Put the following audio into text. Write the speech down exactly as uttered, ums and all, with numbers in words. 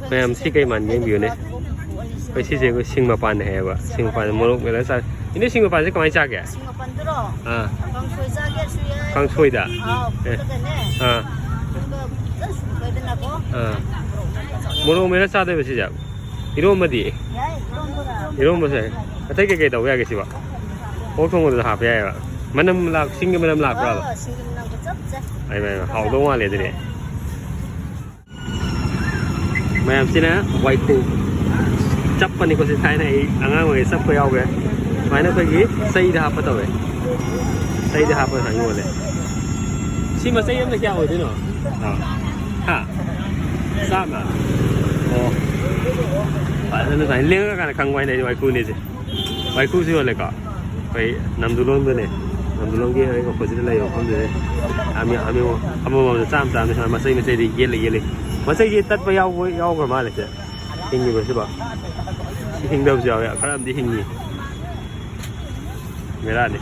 ꯃꯌꯥꯝ ꯁꯤ ꯀꯩ ꯃꯥꯟꯒꯦ ꯌꯦꯡꯕꯤꯌꯨꯅꯦ꯫ ꯑꯩꯈꯣꯏ ꯁꯤꯁꯦ ꯑꯩꯈꯣꯏ ꯁꯤꯡ ꯃꯄꯥꯟ ꯍꯥꯏꯌꯦꯕ꯫ ꯁꯤꯡ ꯃꯄꯥꯟ ꯃꯣꯔꯣꯛ ꯃꯦꯠꯂꯒ ꯆꯥ-, ꯏꯅꯦ, ꯁꯤꯡ ꯃꯄꯥꯟꯁꯦ ꯀꯃꯥꯏꯅ ꯆꯥꯒꯦ? ꯁꯤꯡ ꯃꯄꯥꯟꯗꯨꯔꯣ? ꯑꯥ꯫ ꯀꯥꯡꯁꯣꯏ ꯆꯥꯒꯦꯁꯨ ꯌꯥꯏ꯫ ꯀꯥꯡꯁꯣꯏꯗ? ꯑꯥꯎ, ꯑꯦ꯫ ꯐꯨꯠꯂꯒꯅꯦ꯫ ꯑꯥ꯫ ꯑꯗꯨꯒ ꯐꯖꯅ ꯁꯨꯝꯕꯗꯅꯀꯣ꯫ ꯑꯥ꯫ ꯃꯣꯔꯣꯛ ꯃꯦꯠꯂ ꯆꯥꯗꯣꯏꯕ ꯁꯤꯁꯦ? ꯏꯔꯣꯝꯕꯗꯤ? ꯌꯥꯏ, ꯏꯔꯣꯝꯕꯒ꯫ ꯏꯔꯣꯝꯕꯁꯦ꯫ ꯑꯇꯩ ꯀꯩꯀꯩ ꯇꯧꯕ ꯌꯥꯒꯦ ꯁꯤꯕꯣ? ꯑꯣꯛ ꯊꯣꯡꯕꯗꯁꯨ ꯍꯥꯞꯄ ꯌꯥꯏꯑꯕ꯫ ꯃꯅꯝ ꯂꯥꯛ-, ꯁꯤꯡꯒꯤ ꯃꯅꯝ ꯂꯥꯛꯄ꯭ꯔꯕ? ꯑꯥ, ꯁꯤꯡꯒꯤ ꯃꯅꯝꯒ ꯆꯞ ꯆꯥꯏ꯫ ꯑꯩꯃ, ꯑꯩꯃ, ꯍꯥꯎꯗꯧ ꯃꯥꯜꯂꯦ ꯑꯗꯨꯗꯤ꯫ ꯃꯌꯥꯝꯁꯤꯅ ꯋꯥꯏꯈꯨ ꯆꯞꯄꯅꯤꯀꯣ꯫ ꯁꯤ ꯊꯥꯏꯅ ꯑꯩ ꯑꯉꯥꯡ ꯑꯣꯏꯔꯤꯉꯩ ꯆꯞꯄ ꯌꯥꯎꯈ꯭ꯔꯦ꯫ ꯁꯨꯃꯥꯏꯅ ꯑꯩꯈꯣꯏꯒꯤ ꯆꯩꯗ ꯍꯥꯞꯄ ꯇꯧꯋꯦ꯫ ꯆꯩꯗ ꯍꯥꯞꯄ ꯁꯨꯃꯥꯏꯅ ꯌꯣꯜꯂꯦ꯫ ꯁꯤ ꯃꯆꯩ ꯑꯃꯅ ꯀꯌꯥ ꯑꯣꯏꯗꯣꯏꯅꯣ? ꯑꯥ꯫ ꯍꯥ? ꯆꯥꯝꯃ? ꯑꯣ꯫ ꯐꯖꯅ ꯁꯨꯃꯥꯏꯅ ꯂꯦꯡꯉꯀꯥꯟꯗ ꯈꯪꯕ ꯍꯥꯏꯅ ꯑꯩ ꯋꯥꯏꯈꯨꯅꯤꯁꯦ꯫ ꯋꯥꯏꯈꯨꯁꯨ ꯌꯣꯜꯂꯦꯀꯣ꯫ ꯑꯩꯈꯣꯏ ꯅꯝꯗꯨꯂꯣꯡꯗꯅꯦ꯫ ꯅꯝꯗꯨꯂꯣꯡꯒꯤ ꯍꯦꯛ opposite ꯂꯩꯕ ꯃꯐꯝꯗꯨꯗꯅꯦ꯫ ꯌꯥꯝ ꯌꯥꯝ-, ꯑꯃꯃꯝꯗ ꯆꯥꯝꯃ ꯆꯥꯝꯃ ꯁꯨꯃꯥꯏꯅ ꯃꯆꯩ ꯃꯆꯩꯗꯤ ꯌꯦꯜꯂ ꯌꯦꯜꯂꯤ꯫ ꯃꯆꯩꯁꯦ ꯇꯠꯄ ꯌꯥꯎꯕ, ꯌꯥꯎꯈ꯭ꯔ ꯃꯥꯜꯂꯦ ꯁꯦ꯫ ꯍꯤꯡꯉꯤꯕ ꯁꯤꯕꯣ? ꯁꯤ ꯍꯤꯡꯗꯕꯁꯨ ꯌꯥꯎꯋꯦ꯫ ꯈꯔ ꯑꯃꯗꯤ ꯍꯤꯡꯉꯤ꯫ ꯕꯦꯔꯥꯅꯤ꯫